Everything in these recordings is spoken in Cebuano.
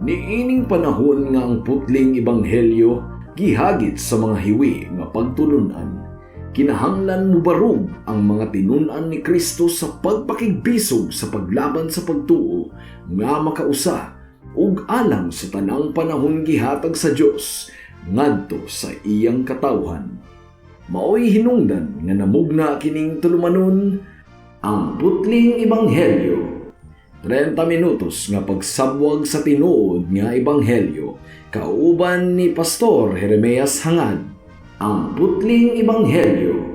Niining panahon nga ang putling ebanghelyo gihagit sa mga hiwi nga pagtulunan, kinahanglan mubarog ang mga tinun-an ni Kristo sa pagpakigbisog sa paglaban sa pagtuo nga makausa ug alang sa tanang panahon gihatag sa Dios ngadto sa iyang katawhan. Maoy hinungdan nga namugna kining tulumanon, Ang Putling Ebanghelyo. 30 minutos nga pagsabwag sa tinuod nga ebanghelyo kauban ni Pastor Jeremias Hangad. Ang Putling Ebanghelyo.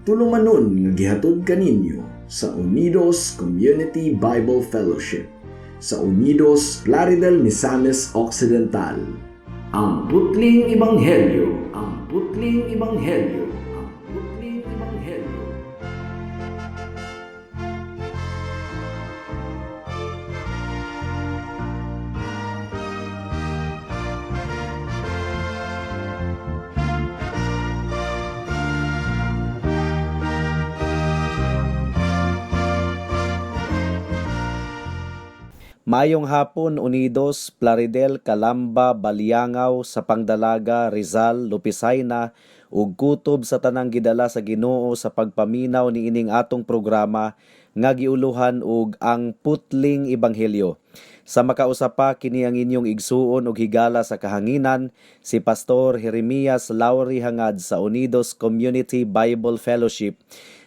Tulumanon nga gihatod kaninyo sa Unidos Community Bible Fellowship sa Unidos, Plaridel, Misamis Occidental. Ang Putling Ebanghelyo, Ang Putling Ebanghelyo, Ang Putling Ebanghelyo. Maayong hapon, Unidos, Plaridel, Calamba, Baliangao, sa Pangdalaga, Rizal, Lopisayna ug kutob sa tanang gidala sa Ginoo sa pagpaminaw niining atong programa nga giuluhan og Ang Putling Ebanghelyo. Sa makausa pa, kini ang inyong igsuon ug higala sa kahanginan, si Pastor Jeremias Lauri Hangad sa Unidos Community Bible Fellowship,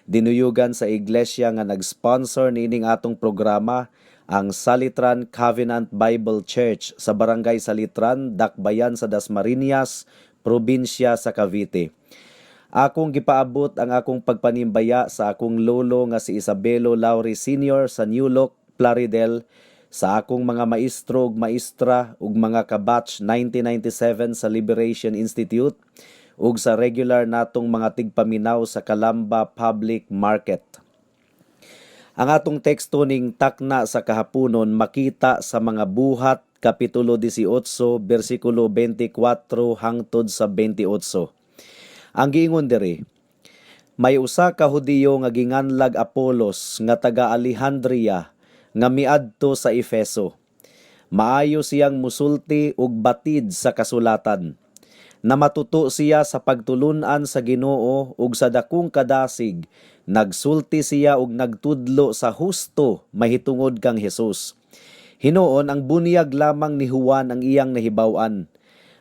dinuyugan sa iglesia nga nag-sponsor niining atong programa, ang Salitran Covenant Bible Church sa Barangay Salitran, Dakbayan sa Dasmariñas, probinsya sa Cavite. Akong gipaabot ang akong pagpanimbaya sa akong lolo nga si Isabelo Lauri Sr. sa New Look, Plaridel, sa akong mga maestro ug maestra ug mga kabatch 1997 sa Liberation Institute ug sa regular natong mga tigpaminaw sa Calamba Public Market. Ang atong teksto ning takna sa kahaponon makita sa Mga Buhat kapitulo 18 bersikulo 24 hangtod sa 28. Ang giingon diri, may usa ka Hudiyo nga ginganlag Apolos nga taga Alejandria nga miadto sa Efeso. Maayo siyang musulti ug batid sa kasulatan. Namatuto siya sa pagtulun-an sa Ginoo ug sa dakong kadasig nagsulti siya ug nagtudlo sa husto mahitungod kang Hesus. Hinuon ang bunyag lamang ni Juan ang iyang nahibaw-an.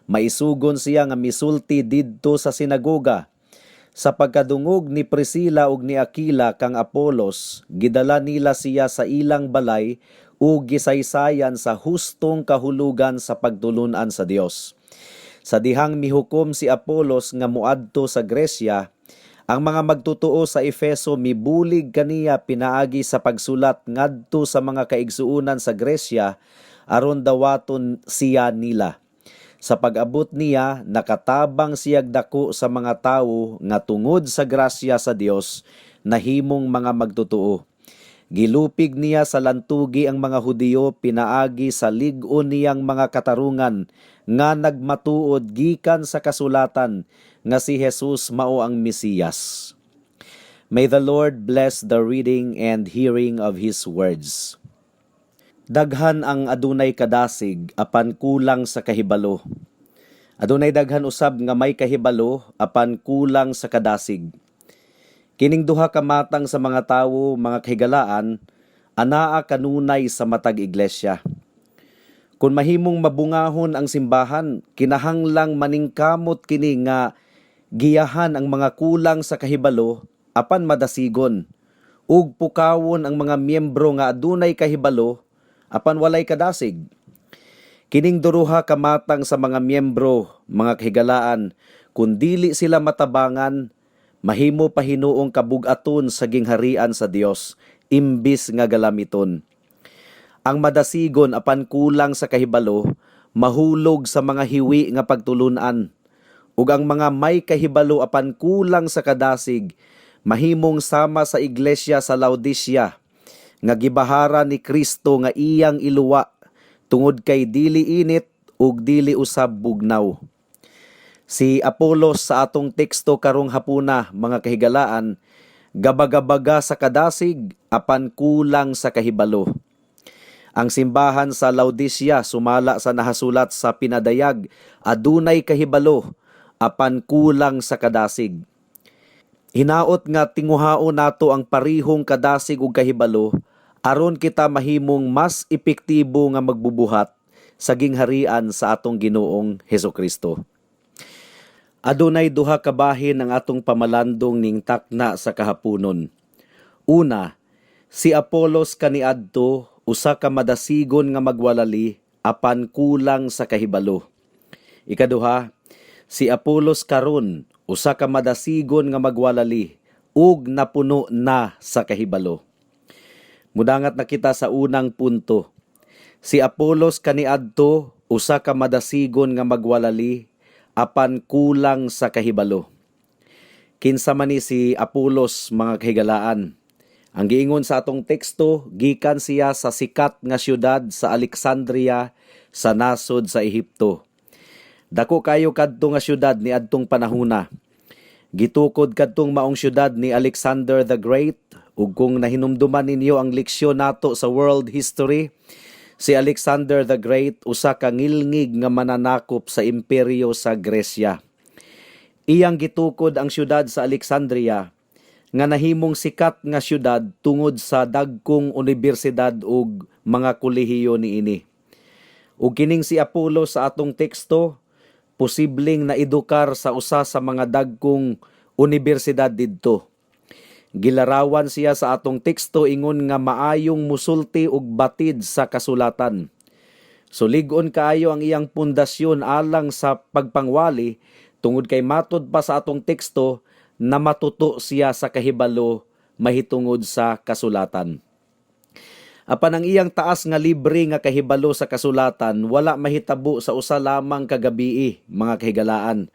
Maisugon siya nga misulti didto sa sinagoga. Sa pagkadungog ni Priscilla ug ni Aquila kang Apolos, gidala nila siya sa ilang balay ug gisaysayan sa hustong kahulugan sa pagtulun-an sa Dios. Sa dihang mihukom si Apolos nga muadto sa Gresya, ang mga magtutoo sa Efeso mibulig kaniya pinaagi sa pagsulat ngadto sa mga kaigsuonan sa Gresya aron dawaton siya nila. Sa pag-abot niya, nakatabang siyag dako sa mga tawo nga tungod sa grasya sa Dios nahimong mga magtotoo. Gilupig niya sa lantugi ang mga Hudiyo pinaagi sa lig-on niyang mga katarungan nga nagmatuod gikan sa kasulatan nga si Jesus mao ang Mesiyas. May the Lord bless the reading and hearing of His words. Daghan ang adunay kadasig apan kulang sa kahibalo. Adunay daghan usab nga may kahibalo apan kulang sa kadasig. Kining duha ka matang sa mga tawo, mga kahigalaan, anaa kanunay sa matag iglesia. Kung mahimong mabungahon ang simbahan, kinahanglang maningkamot kini nga giyahan ang mga kulang sa kahibalo apan madasigon, ug pukawon ang mga miyembro nga adunay kahibalo apan walay kadasig. Kining duruha kamatang sa mga miyembro, mga kahigalaan, kung dili sila matabangan, mahimo pa hinuong kabugaton sa gingharian sa Dios imbis nga galamiton. Ang madasigon apan kulang sa kahibalo, mahulog sa mga hiwi nga pagtulunan. Ug ang mga may kahibalo apan kulang sa kadasig, mahimong sama sa iglesia sa Laodicea, nga gibahara ni Kristo nga iyang iluwa tungod kay dili init ug dili usab bugnaw. Si Apolos sa atong teksto karong hapuna, mga kahigalaan, gabagabaga sa kadasig apan kulang sa kahibalo. Ang simbahan sa Laodicea, sumala sa nahasulat sa pinadayag, adunay kahibalo apan kulang sa kadasig. Hinaot nga tinguhaon nato ang parihong kadasig ug kahibalo aron kita mahimong mas epektibo nga magbubuhat sa gingharian sa atong Ginoong Hesukristo. Adunay duha ka bahin ang atong pamalandong ning takna sa kahaponon. Una, si Apolos kaniadto usa ka madasigon nga magwalali apan kulang sa kahibalo. Ikaduha, si Apolos karon usa ka madasigon nga magwalali ug napuno na sa kahibalo. Mudangat na kita sa unang punto. Si Apolos kaniadto usa ka madasigon nga magwalali apan kulang sa kahibalo. Kinsa man ni si Apolos, mga kahigalaan? Ang giingon sa atong teksto, gikan siya sa sikat nga syudad sa Alexandria sa nasod sa Ehipto. Dako kayo kadto nga syudad ni adtong panahuna. Gitukod kadtong maong syudad ni Alexander the Great, ug kung nahinumduman ninyo ang leksyon nato sa world history, si Alexander the Great usa ka ngilngig nga mananakop sa imperyo sa Gresya. Iyang gitukod ang syudad sa Alexandria nga nahimong sikat nga syudad tungod sa dagkong unibersidad ug mga kolehiyo niini. Ug kining si Apollo sa atong teksto, posibleng naedukar sa usa sa mga dagkong unibersidad didto. Gilarawan siya sa atong teksto ingon nga maayong musulti ug batid sa kasulatan. So lig-on kaayo ang iyang pundasyon alang sa pagpangwali tungod kay matod pa sa atong teksto na matuto siya sa kahibalo mahitungod sa kasulatan. Apan ang iyang taas nga libre nga kahibalo sa kasulatan wala mahitabo sa usa lamang ka gabii, mga kahigalaan.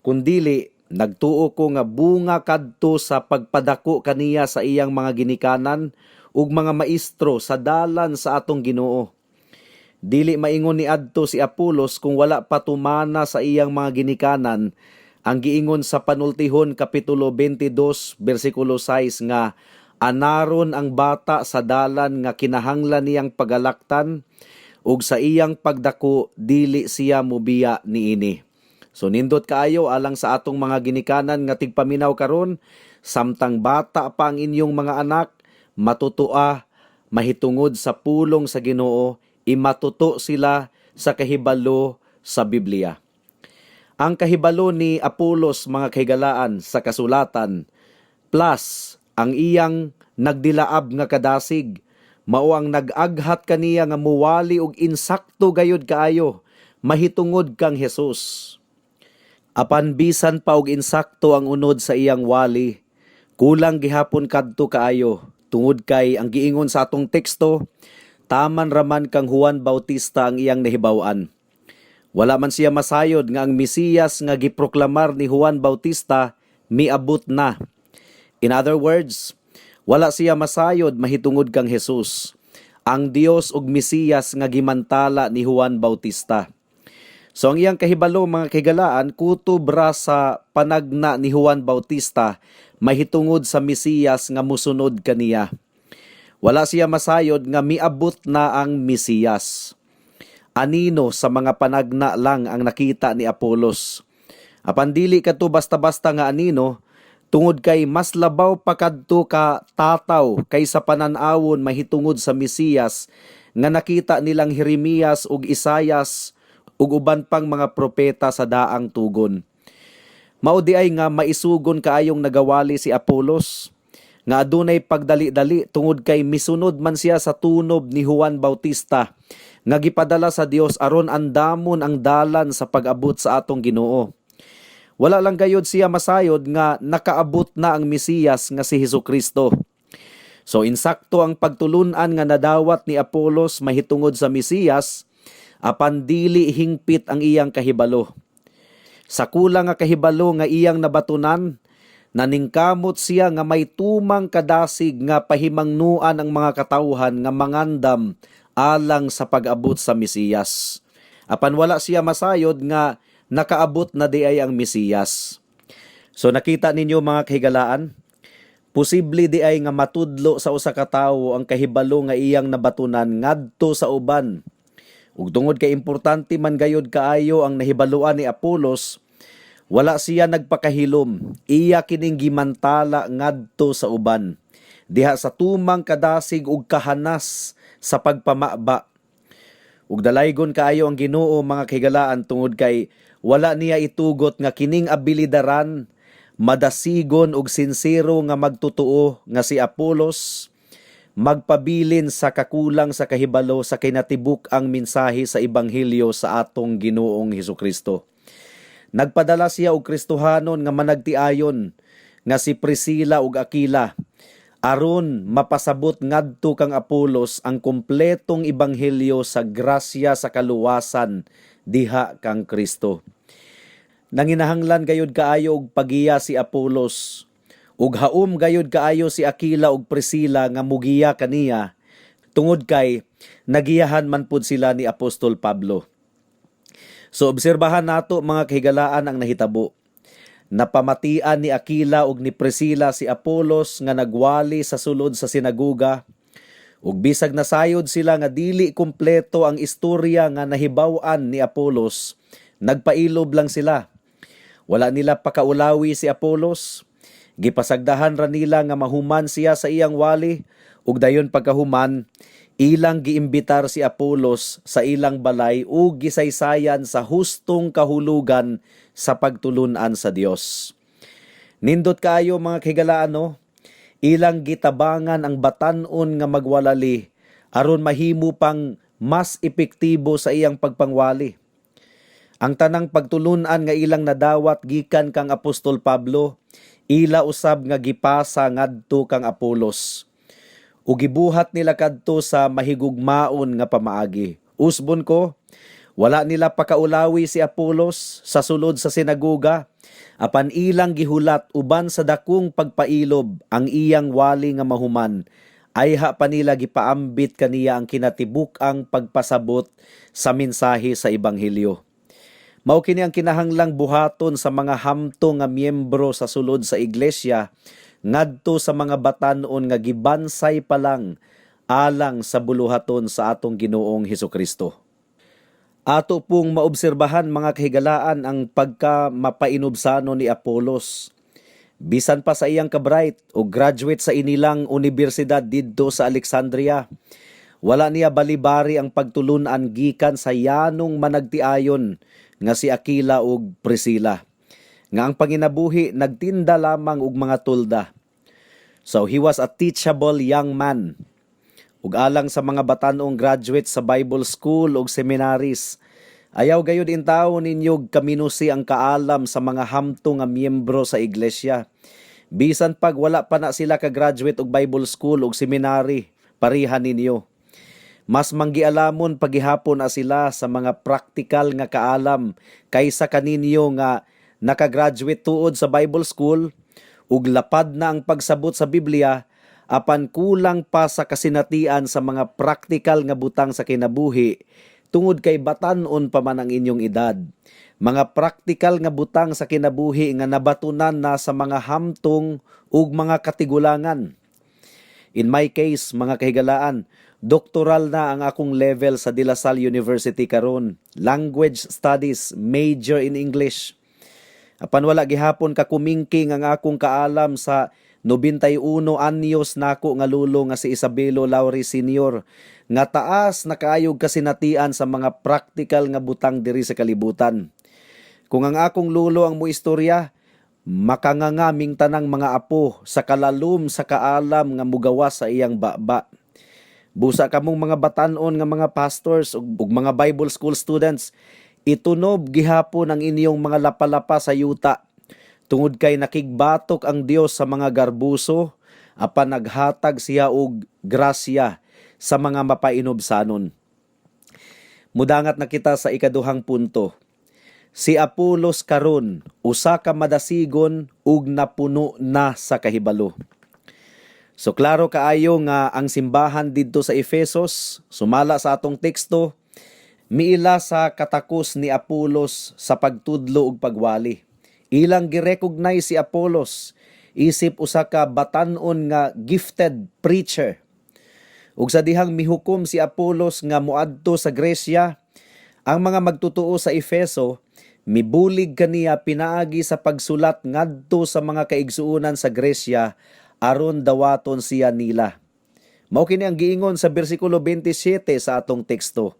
Kundili nagtuo ko nga bunga kadto sa pagpadako kaniya sa iyang mga ginikanan ug mga maestro sa dalan sa atong Ginoo. Dili maingon ni adto si Apolos kung wala patumana sa iyang mga ginikanan ang giingon sa Panultihon kapitulo 22 bersikulo 6 nga anaron ang bata sa dalan nga kinahanglan niyang pagalaktan ug sa iyang pagdako dili siya mubiya niini. So nindot kaayo alang sa atong mga ginikanan nga tigpaminaw karon, samtang bata pa ang inyong mga anak, matutua mahitungod sa pulong sa Ginoo, imatuto sila sa kahibalo sa Biblia. Ang kahibalo ni Apolos, mga kahigalaan, sa kasulatan plus ang iyang nagdilaab nga kadasig mao ang nag-aghat kaniya nga muwali og insakto gayud kaayo mahitungod kang Jesus. Apan bisan pa og insakto ang unod sa iyang wali, kulang gihapon kadto kaayo tungod kay ang giingon sa atong teksto, taman raman kang Juan Bautista ang iyang nahibaw-an. Wala man siya masayod nga ang Mesiyas nga giproklamar ni Juan Bautista miabot na. In other words, wala siya masayod mahitungod kang Jesus, ang Dios ug Mesiyas nga gimantala ni Juan Bautista. So ang iyang kahibalo, mga kahigalaan, kutob ra sa panagna ni Juan Bautista mahitungod sa Mesiyas nga musunod kaniya. Wala siya masayod nga miabot na ang Mesiyas. Anino sa mga panagna lang ang nakita ni Apolos. Apan dili kadto basta-basta nga anino tungod kay mas labaw pa kadto ka tataw kaysa panan-awon mahitungod sa Mesiyas nga nakita nilang Jeremias ug Isayas ug uban pang mga propeta sa daang tugon. Mao di ay nga maisugon kaayong nagawali si Apolos nga adunay pagdali-dali tungod kay misunod man siya sa tunob ni Juan Bautista nga gipadala sa Dios aron andamon ang dalan sa pag-abot sa atong Ginoo. Wala lang gayod siya masayod nga nakaabot na ang Mesiyas nga si Hesus Kristo. So insakto ang pagtulunan nga nadawat ni Apolos mahitungod sa Mesiyas apan dili hingpit ang iyang kahibalo. Sa kulang nga kahibalo nga iyang nabatunan, naningkamot siya nga may tumang kadasig nga pahimangnuan ang mga katawhan nga mangandam alang sa pag-abot sa Mesiyas. Apan wala siya masayod nga nakaabot na di ay ang Mesiyas. So nakita ninyo, mga kahigalaan, Posible di ay nga matudlo sa usa ka tawo ang kahibalo nga iyang nabatunan ngadto sa uban. Ug tungod kay importante man gayud kaayo ang nahibaluan ni Apolos, wala siya nagpakahilom. Iya kining gimantala ngadto sa uban. Diha sa tumang kadasig ug kahanas sa pagpamaba. Ug dalaygon kaayo ang Ginoo, mga kahigalaan, tungod kay wala niya itugot nga kining abilidaran, madasigon ug sinsero nga magtotoo nga si Apolos magpabilin sa kakulang sa kahibalo sa kinatibuk-ang mensahe sa ebanghelyo sa atong Ginoong Hesukristo. Nagpadala siya og Kristohanon nga managtiayon nga si Priscilla ug Aquila aron mapasabot ngadto kang Apolos ang kompletong ebanghelyo sa grasya sa kaluwasan diha kang Kristo. Nanginahanglan gayud kaayo og pagiya si Apolos ug haom gayud kaayo si Aquila ug Priscilla nga mugiya kaniya tungod kay nagiyahan man pud sila ni Apostol Pablo. So obserbahan nato, mga kahigalaan, ang nahitabo. Napamatian ni Aquila ug ni Priscilla si Apolos nga nagwali sa sulod sa sinagoga, ug bisag nasayod sila nga dili kumpleto ang istorya nga nahibaw-an ni Apolos, nagpailob lang sila. Wala nila pakaulawi si Apolos. Gipasagdahan ra nila nga mahuman siya sa iyang wali, ug dayon pagkahuman, ilang giimbitar si Apolos sa ilang balay ug gisaysayan sa hustong kahulugan sa pagtulunan sa Dios. Nindot kaayo, mga kahigalaan, no? Ilang gitabangan ang batan-on nga magwalali aron mahimo pang mas epektibo sa iyang pagpangwali. Ang tanang pagtulunan nga ilang nadawat gikan kang Apostol Pablo, ila usab nga gipasa ngadto kang Apolos. Ug gibuhat nila kadto sa mahigugmaon nga pamaagi. Usbon ko, wala nila pakaulawi si Apolos sa sulod sa sinagoga, apan ilang gihulat uban sa dakong pagpailob ang iyang wali nga mahuman. Ayha pa nila gipaambit kaniya ang kinatibuk-ang pagpasabot sa mensahe sa ebanghelyo. Mao kini ang kinahanglang buhaton sa mga hamtong nga miyembro sa sulod sa iglesia ngadto sa mga batan-on nga gibansay pa lang alang sa buluhaton sa atong Ginoong Hesukristo. Ato pong maobserbahan, mga kahigalaan, ang pagka mapainubsano ni Apolos. Bisan pa sa iyang kabright o graduate sa inilang universidad didto sa Alexandria, wala niya balibari ang pagtulunan gikan sa yanong managtiayon nga si Aquila ug Priscilla, nga ang panginabuhi nagtinda lamang og mga tulda. So he was a teachable young man. Ug alang sa mga batan-ong graduate sa Bible school ug seminaries, ayaw gayud intawo ninyo kaminusi ang kaalam sa mga hamtong nga miyembro sa iglesia. Bisan pag wala pa na sila ka-graduate og Bible school ug seminary, pareha ninyo. Mas manggialamon pagihapon na sila sa mga practical nga kaalam kaysa kaninyo nga nakagraduate tuod sa Bible school ug lapad na ang pagsabot sa Biblia, apan kulang pa sa kasinatian sa mga practical nga butang sa kinabuhi tungod kay batan-on pa man ang inyong edad. Mga practical nga butang sa kinabuhi nga nabatunan na sa mga hamtong ug mga katigulangan. In my case, mga kahigalaan, doctoral na ang akong level sa De La Salle University karon. Language Studies, major in English. Apan wala gihapon kakumingking ang akong kaalam sa 91 anyos nako nga lulo nga si Isabelo Lauri Sr. nga taas na kaayog kasinatian sa mga practical nga butang diri sa kalibutan. Kung ang akong lulo ang muistorya, makanganga ming tanang mga apo sa kalalom sa kaalam nga mugawas sa iyang baba. Busa kamong mga batan-on nga mga pastors ug mga Bible school students, itunob gihapon ang inyong mga lapalapa sa yuta. Tungod kay nakigbatok ang Dios sa mga garbuso, apan naghatag siya og grasya sa mga mapainubsanon. Mudangat na kita sa ikaduhang punto. Si Apolos karon usa ka madasigon ug napuno na sa kahibalo. So klaro kaayo nga ang simbahan didto sa Efesos, sumala sa atong teksto, miila sa katakos ni Apolos sa pagtudlo ug pagwali. Ilang girecognize si Apolos, isip usa ka batan-on nga gifted preacher. Ug sa dihang mihukom si Apolos nga moadto sa Gresya, ang mga magtutoo sa Efeso mibulig kaniya pinaagi sa pagsulat ngadto sa mga kaigsuonan sa Gresya aron dawaton siya nila. Mao kini ang giingon sa bersikulo 27 sa atong teksto.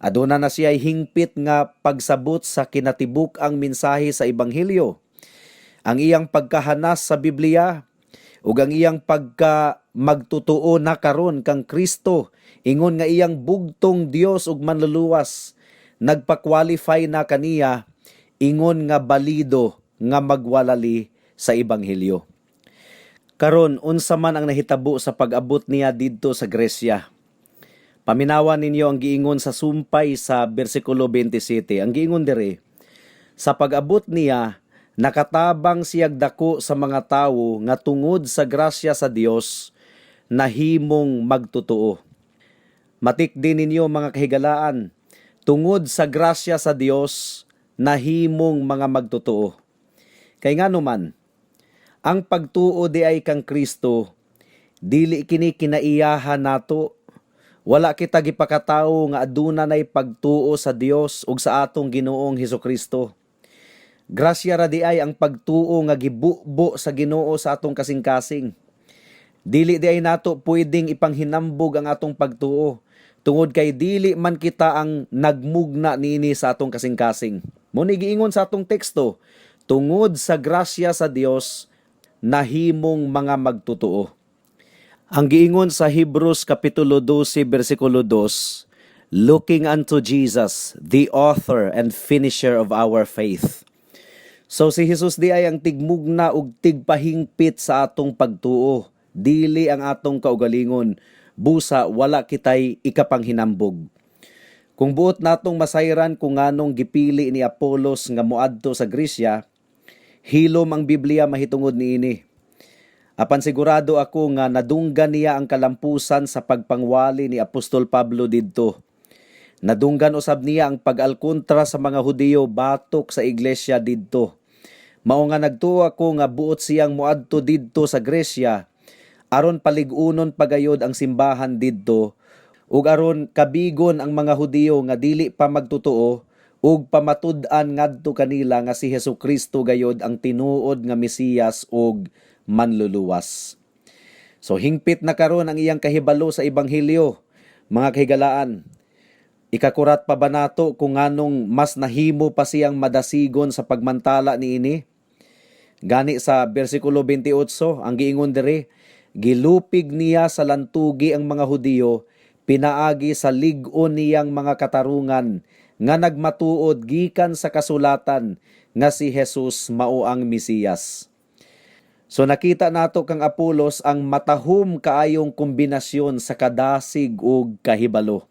Aduna na siya hingpit nga pagsabot sa kinatibuk-ang mensahe sa ebanghelyo. Ang iyang pagkahanas sa Biblia ug ang iyang pagka magtutoo na karon kang Kristo ingon nga iyang bugtong Dios ug manluluwas, nagpa-qualify na kaniya ingon nga balido nga magwalali sa ebanghelyo. Karon, unsa man ang nahitabo sa pag-abot niya didto sa Gresya? Paminawa ninyo ang giingon sa sumpay sa bersikulo 27. Ang giingon diri, sa pag-abot niya, nakatabang siyag dako sa mga tawo nga tungod sa grasya sa Dios nahimong magtotoo. Matik din ninyo, mga kahigalaan, tungod sa grasya sa Dios nahimong mga magtotoo. Kay ngano man, ang pagtuo di ay kang Kristo, dili kini kinaiyahan nato. Wala kita gipakatawo nga aduna nay pagtuo sa Dios ug sa atong Ginoong Hesukristo. Grasya ra di ay ang pagtuo nga gibubo sa Ginoo sa atong kasing-kasing. Dili di ay nato pwedeng ipanghinambog ang atong pagtuo tungod kay dili man kita ang nagmugna niini sa atong kasing-kasing. Mao ni giingon sa atong teksto, tungod sa grasya sa Dios nahimong mga magtotoo. Ang giingon sa Hebrews kapitulo 12 bersikulo 2, "Looking unto Jesus, the author and finisher of our faith." So si Jesus di ay ang tigmugna ug tigpahingpit sa atong pagtuo, dili ang atong kaugalingon. Busa wala kitay ikapanghinambog. Kung buot natong masayran kung nganong gipili ni Apolos nga moadto sa Gresya, hilom ang Biblia mahitungod niini. Apan sigurado ako nga nadunggan niya ang kalampusan sa pagpangwali ni Apostol Pablo didto. Nadunggan usab niya ang pag-alkontra sa mga Hudiyo batok sa iglesia didto. Mao nga nagtuo ako nga buot siyang moadto didto sa Gresya aron palig-unon pagayod ang simbahan didto ug aron kabigon ang mga Hudiyo nga dili pa magtotoo ug pamatud-an ngadto kanila nga si Hesukristo gayod ang tinuod nga Mesiyas ug manluluwas. So hingpit na karon ang iyang kahibalo sa ebanghelyo, mga kahigalaan. Ikakurat pa ba nato kung nganong mas nahimo pa siyang madasigon sa pagmantala niini? Gani sa bersikulo 28, ang giingon diri, gilupig niya sa lantugi ang mga Hudiyo pinaagi sa lig-on niyang mga katarungan nga nagmatuod gikan sa kasulatan nga si Jesus mao ang Mesiyas. So nakita nato kang Apolos ang matahom kaayong kombinasyon sa kadasig ug kahibalo.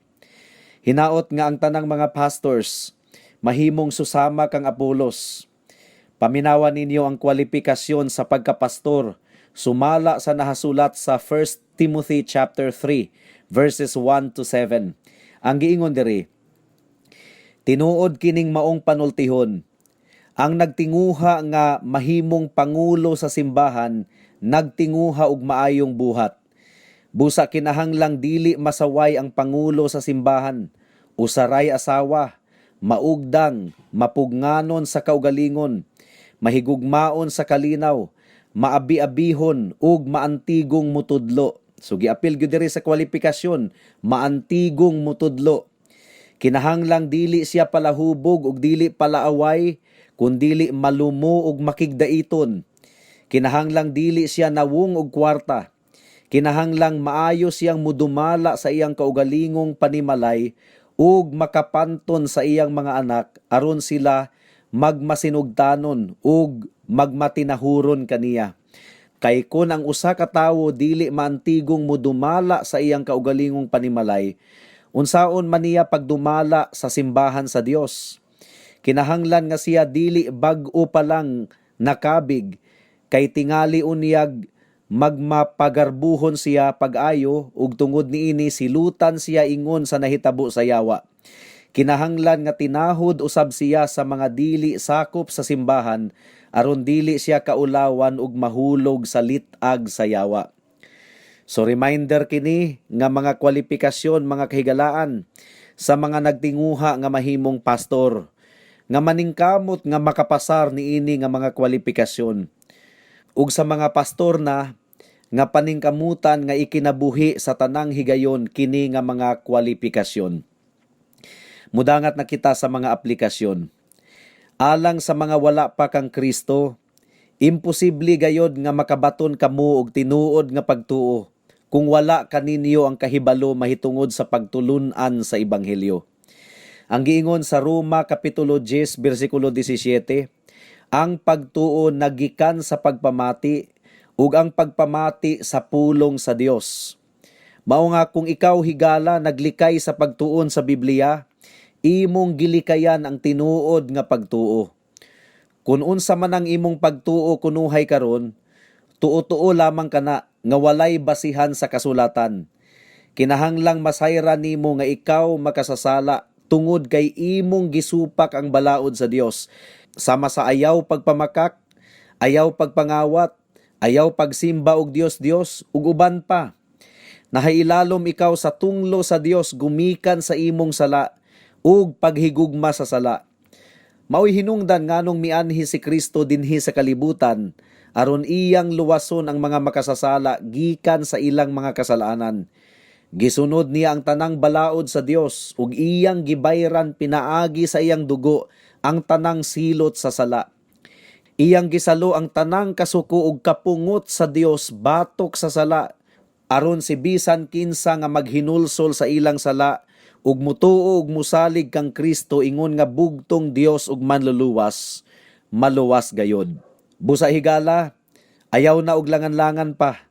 Hinaot nga ang tanang mga pastors mahimong susama kang Apolos. Paminawa ninyo ang kwalifikasyon sa pagkapastor sumala sa nahasulat sa 1 Timothy chapter 3 verses 1 to 7. Ang giingon diri, "Tinuod kining maong panultihon. Ang nagtinguha nga mahimong pangulo sa simbahan, nagtinguha og maayong buhat. Busa kinahanglang dili masaway ang pangulo sa simbahan, usaray asawa, maugdang, mapugnganon sa kaugalingon, mahigugmaon sa kalinaw, maabi-abihon ug maantigong mutudlo." So giapil gyud diri sa kwalifikasyon, maantigong mutudlo. "Kinahanglang dili siya palahubog ug dili palaaway, kundili malumo ug makigdaiton. Kinahanglang dili siya nawong og kwarta. Kinahanglang maayo siyang mudumala sa iyang kaugalingong panimalay ug makapanton sa iyang mga anak aron sila magmasinugtanon ug magmatinahuron kaniya. Kay kon ang usa ka tawo dili maantigong mudumala sa iyang kaugalingong panimalay, unsaon man niya pagdumala sa simbahan sa Dios? Kinahanglan nga siya dili bag-o pa lang nakabig, kay tingali unyag magmapagarbuhon siya pag-ayo ug tungod niini silutan siya ingon sa nahitabo sa yawa. Kinahanglan nga tinahod usab siya sa mga dili sakop sa simbahan aron dili siya kaulawan ug mahulog sa lit-ag sa yawa. So reminder kini nga mga kwalifikasyon, mga kahigalaan, sa mga nagtinguha nga mahimong pastor, nga maningkamot nga makapasar niini nga mga kwalifikasyon. Ug sa mga pastor na nga paningkamutan nga ikinabuhi sa tanang higayon kini nga mga kwalifikasyon. Mudangat na kita sa mga aplikasyon. Alang sa mga wala pa kang Kristo, imposible gayod nga makabaton kamo og tinuod nga pagtuo kung wala kaninyo ang kahibalo mahitungod sa pagtulun-an sa ebanghelyo. Ang giingon sa Roma Kapitulo 10 bersikulo 17, ang pagtuo nagikan sa pagpamati ug ang pagpamati sa pulong sa Dios. Mao nga kung ikaw, higala, naglikay sa pagtuon sa Biblia, imong gilikayan ang tinuod nga pagtuo. Kung unsa man ang imong pagtuo kunuhay karon, tuo-tuo lamang kana nga walay basihan sa kasulatan. Kinahanglang masayran nimo nga ikaw makasasala tungod kay imong gisupak ang balaod sa Dios. Sama sa ayaw pagpamakak, ayaw pagpangawat, ayaw pagsimba og Dios-Dios ug uban pa. Nahailalom ikaw sa tunglo sa Dios gumikan sa imong sala ug paghigugma sa sala. Mao'y hinungdan nganong mianhi si Kristo dinhi sa kalibutan aron iyang luwason ang mga makasasala gikan sa ilang mga kasalanan. Gisunod niya ang tanang balaod sa Dios ug iyang gibayran pinaagi sa iyang dugo ang tanang silot sa sala. Iyang gisalo ang tanang kasuko ug kapungot sa Dios batok sa sala aron si bisan kinsa nga maghinulsol sa ilang sala ug mutuo ug musalig kang Kristo ingon nga bugtong Dios ug manluluwas, maluwas gayod. Busa, higala, ayaw na og langan-langan pa.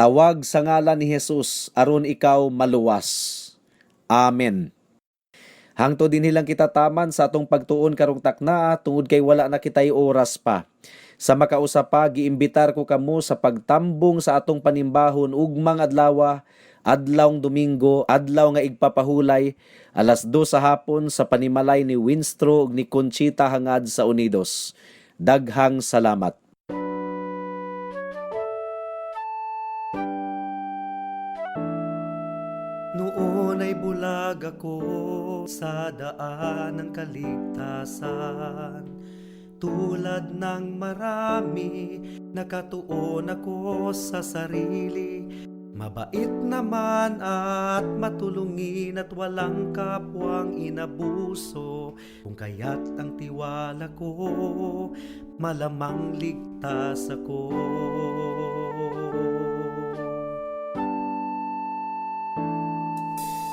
Tawag sa ngalan ni Jesus aron ikaw maluwas. Amen. Hangtod dinhi lang kita taman sa atong pagtuon karong taknaa tungod kay wala na kitay oras pa. Sa makausa pa, giimbitar ko kamo sa pagtambong sa atong panimbahon ugmang adlawa, adlawng Domingo, adlaw nga igpapahulay, 2:00 sa hapon sa panimalay ni Winstro ug ni Conchita Hangad sa Unidos. Daghang salamat. Noon ay bulag ako sa daan ng kaligtasan. Tulad ng marami, nakatuon ako sa sarili. Mabait naman at matulungin at walang kapwang inabuso. Kung kaya't ang tiwala ko, malamang ligtas ako.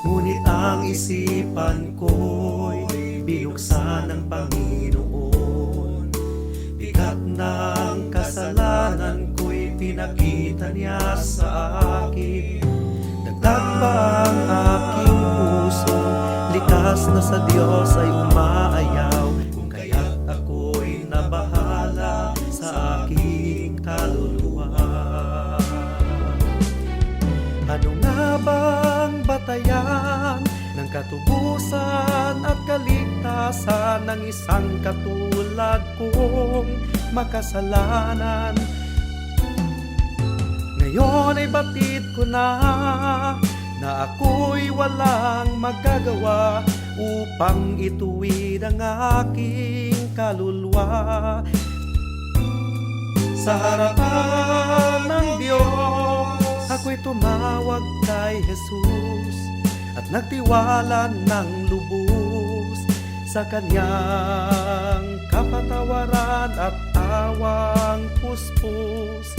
Ngunit ang isipan ko'y binuksan ng Panginoon. Bigat ng kasalanan ko'y pinakita niya sa akin. Dagdag pa ang aking puso, likas na sa Diyos ay umaayaw. Kung kaya't ako'y nabahala sa aking kaluluwa. Ano nga bang batayan ng katubusan at kaligtasan ng isang katulad kong makasalanan? Ngayon ay batid ko na na ako'y walang magagawa upang ituwid ang aking kaluluwa. Sa harapan ng Diyos, ako'y tumawag kay Jesus at nagtiwala ng lubos sa kanyang kapatawaran at awang puspos.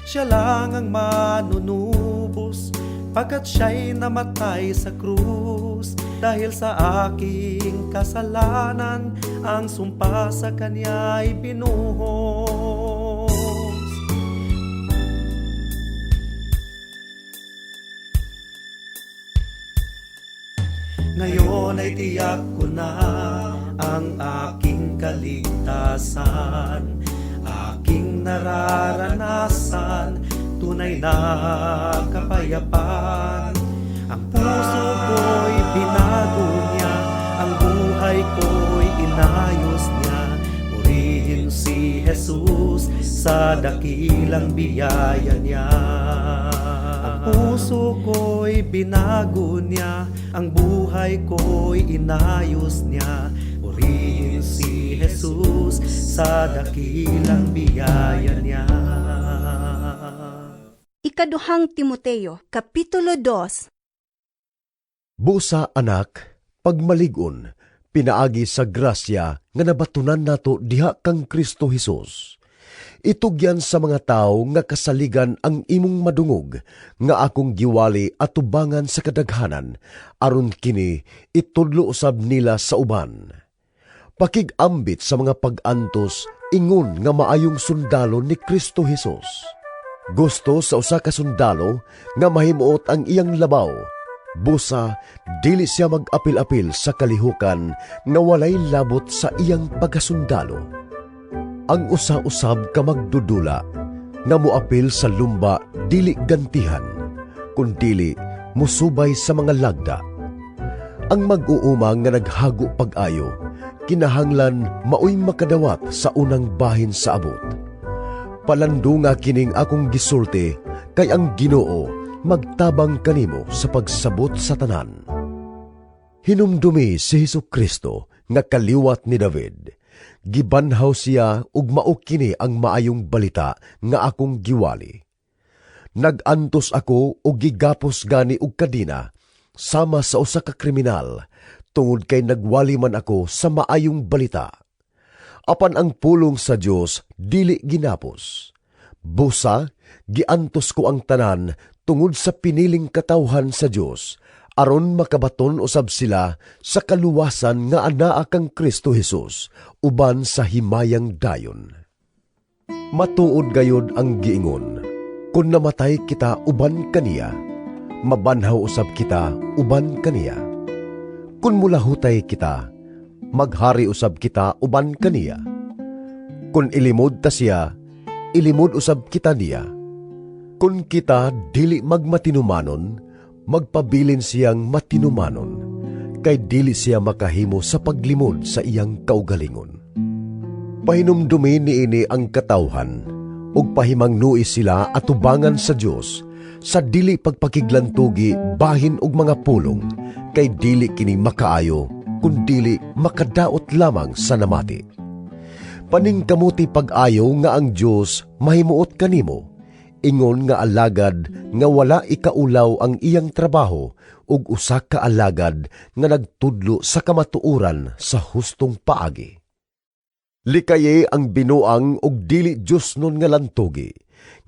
Siya lang ang manunubos pagkat siya'y namatay sa krus. Dahil sa aking kasalanan, ang sumpa sa kanya'y binuhos. Ngayon ay tiyak ko na ang aking kaligtasan, aking nararanasan, tunay na kapayapaan. Ang puso ko'y binago niya, ang buhay ko'y inayos niya. Purihin si Jesus. sa dakilang biyaya niya. Ang puso ko'y binago niya, ang buhay ko'y inayos niya. Purihin si Jesus sa dakilang biyaya niya. Ikaduhang Timoteo, Kapitulo 2. Busa, anak, pagmalig-on, pinaagi sa grasya nga nabatunan nato diha kang Kristo Hesus. Itugyan sa mga tawo nga kasaligan ang imong madungog nga akong giwali atubangan sa kadaghanan, aron kini itudlo usab nila sa uban. Pakig-ambit sa mga pag-antos ingon nga maayong sundalo ni Kristo Hesus. Gusto sa usa ka sundalo nga mahimuot ang iyang labaw. Busa, dili siya mag-apil-apil sa kalihukan nga walay labot sa iyang pagkasundalo. Ang usa-usab ka magdudula nga moapil sa lumba dili gantihan, kun dili musubay sa mga lagda. Ang mag-uuma nga naghago pag-ayo, kinahanglan maoy makadawat sa unang bahin sa abot. Palandunga kining akong gisulti kay ang Ginoo magtabang kanimo sa pagsabot sa tanan. Hinumdumi si Hesus Kristo nga kaliwat ni David. Gibanhaw siya ug mao kini ang maayong balita nga akong giwali. Nag-antos ako ug gigapos gani og kadina sama sa usa ka kriminal tungod kay nagwali man ako sa maayong balita. Apan ang pulong sa Dios dili ginapos. Busa, giantos ko ang tanan tungod sa piniling katawhan sa Dios, aron makabaton usab sila sa kaluwasan nga anaa kang Kristo Hesus uban sa himayang dayon. Matuod gayod ang giingon, kun namatay kita uban kaniya, mabanhaw usab kita uban kaniya. Kun mulahutay kita, maghari usab kita uban kaniya. Kun ilimod ta siya, ilimod usab kita niya. Kun kita dili magmatinumanon, magpabilin siyang matinumanon, kay dili siya makahimo sa paglimod sa iyang kaugalingon. Pahinumdumi niini ang katawhan, ug pahimangnui sila atubangan sa Dios sa dili pagpakiglantugi bahin og mga pulong, kay dili kini makaayo, kun dili makadaot lamang sa namati. Paningkamuti pag-ayo nga ang Dios mahimuot kanimo, ingon nga alagad nga wala ikaulaw ang iyang trabaho ug usa ka alagad nga nagtudlo sa kamatuoran sa hustong paagi. Likaye ang binuang ug dili Diosnon nga lantugi,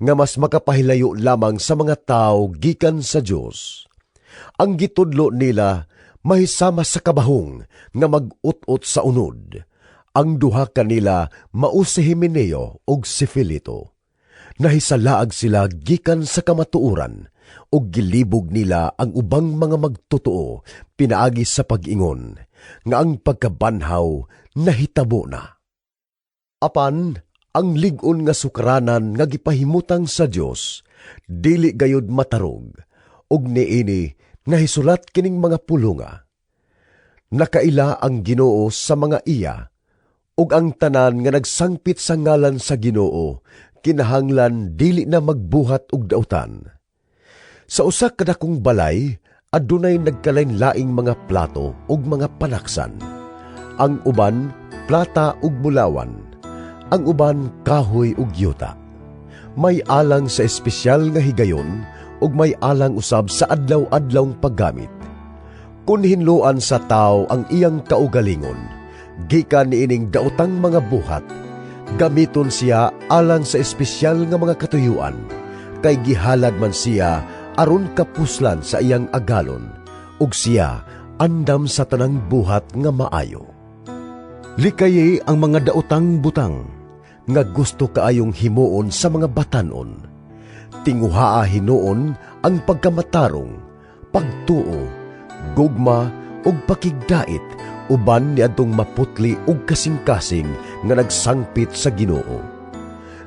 nga mas makapahilayo lamang sa mga tawo gikan sa Dios. Ang gitudlo nila mahisama sa kabahong nga mag-ut-ut sa unod. Ang duha kanila mao si Himeneo ug si Filito. Nahisalaag sila gikan sa kamatuoran ug gilibog nila ang ubang mga magtotoo pinaagi sa pag-ingon nga ang pagkabanhaw nahitabo na. Apan ang lig-on nga sukaranan nga gipahimutang sa Dios dili gayud matarog, ug niini nahisulat kining mga pulunga. Nakaila ang Ginoo sa mga iya, ug ang tanan nga nagsangpit sa ngalan sa Ginoo kinahanglan dili na magbuhat og dautan. Sa usa ka dakong balay adunay nagkalain-laing mga plato ug mga panaksan. Ang uban plata ug bulawan, ang uban kahoy ug yuta. May alang sa espesyal nga higayon ug may alang usab sa adlaw-adlawng paggamit. Kun hinloan sa tawo ang iyang kaugalingon, gikan niining daotang mga buhat, gamiton siya alang sa espesyal nga mga katuyuan, kay gihalad man siya aron kapuslan sa iyang agalon, ug siya andam sa tanang buhat nga maayo. Likaye ang mga daotang butang nga gusto kaayong himuon sa mga batanon. Tinguhaa hinuon ang pagkamatarong, pagtuo, gugma ug pakigdait uban niadtong maputli ug kasing-kasing nga nagsangpit sa Ginoo.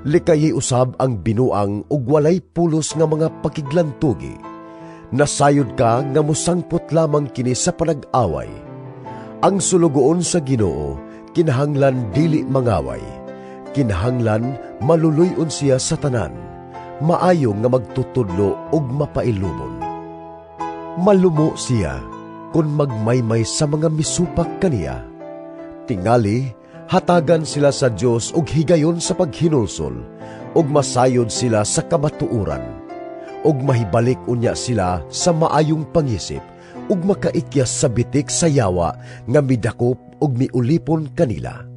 Likaye usab ang binuang ug walay pulos nga mga pakiglantugi. Nasayod ka nga mosangpot lamang kini sa panag-away. Ang sulugoon sa Ginoo kinahanglan dili mangaway. Kinahanglan maluluy-on siya sa tanan, maayo nga magtutudlo ug mapailubon. Malumo siya kung magmaymay sa mga misupak kaniya. Tingali, hatagan sila sa Dios og higayon sa paghinulsol, ug masayod sila sa kamatuoran, ug mahibalik unya sila sa maayong pangisip, ug makaikyas sa bitik sa yawa nga midakop ug miulipon kanila.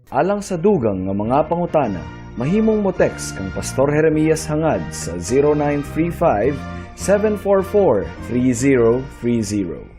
Alang sa dugang nga mga pangutana, mahimong mo text kang Pastor Jeremias Hangad sa 0935 744 3030.